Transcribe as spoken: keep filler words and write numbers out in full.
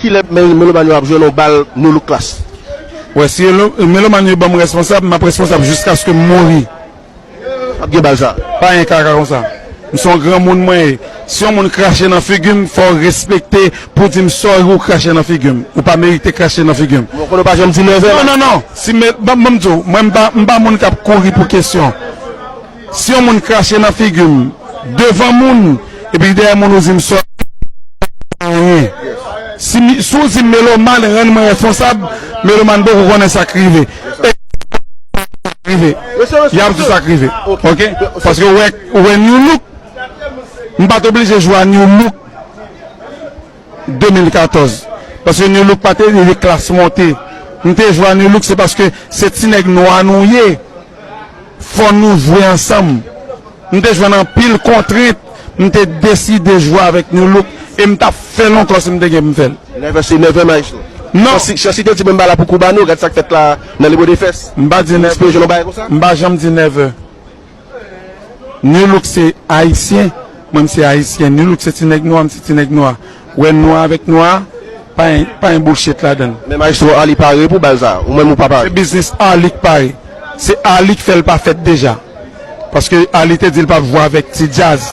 Kilè men- melomàn yo ap jwe nan yon bal New Look Class? Wè, si melo- melomàn yo ban m responsab, m ap responsab jiskaske m mouri. Ap gen bal sa. Pa gen kaka konsa. M se yon granmoun mwen ye. Si yon moun krache nan figi m, fò w respekte pou di m sòri ou krache nan figi m. Ou pa merite krache nan figi m. Bon, konnen w pa janm di nève. Non, non, non. Si me, ban, ban m di w, mwen m pa, m pa moun k ap kouri pou kesyon. Si yon moun krache nan figi m, devan moun, epi dèyè moun ou di m sòri, anyen. Si, mi- si w di m melomàn rann mwen responsab, melomàn poko konnen sa k rive. E sa k rive. Y ap di sa k rive. Ok? Paske ou wè, ou wè New Look, m pa t oblije jwe a New Look de mil katòz. Paske New Look pa te rive klas monte. M te jwe a New Look, se paske se ti nèg nwa nou ye. Fò nou jwe ansanm. M te jwenn anpil kontrent. M te deside jwe avèk New Look. E m t ap fè l ankò si m te gen pou m fè l. Nève se nève, maestro. Non. Chansi, Chansi te di menm bagay la pou Kouba nou, gad sa k fèt la nan Libre de Fès. M pa di nève. Inspire jwenn yon bagay konsa? M pa janm di nève. New Look se ayisyen, mwen m se ayisyen. New Look se ti nèg nwa, m se ti nèg nwa. Wè nwa avèk nwa, pa en, pa en bullshit ladan l. Men maestro Arly pare pou bal sa, ou menm ou pa Se pare? biznis Arly k pare. Se Arly k fè l pa fèt deja. Paske Arly te di l p ap jwe avèk ti djaz.